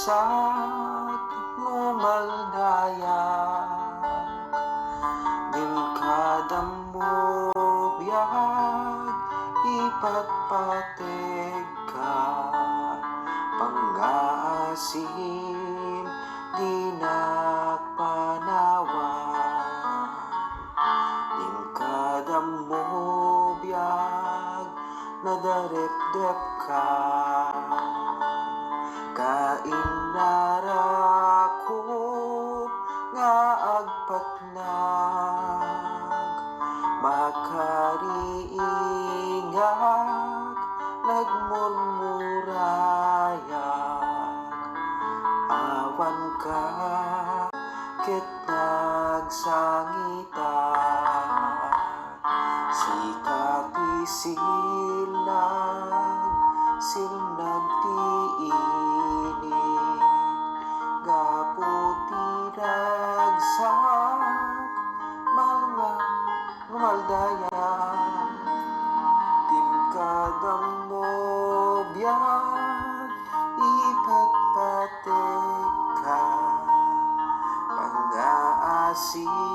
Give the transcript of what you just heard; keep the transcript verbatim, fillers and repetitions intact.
Sak no maldayak, din kadammo biag, ipatpategka, pangngaasim, dinak panawan. Din kadammo biag, nadarepdepka, kainnarakop nga agpatnag, makariingak, nagmurmurayak, awanka ket nagsangitak. Sika ti silnag, silnag ti init, gapu ti ragsak, malma-, maldayak. Din kadammo biag, ipatpategka, pangngaasim,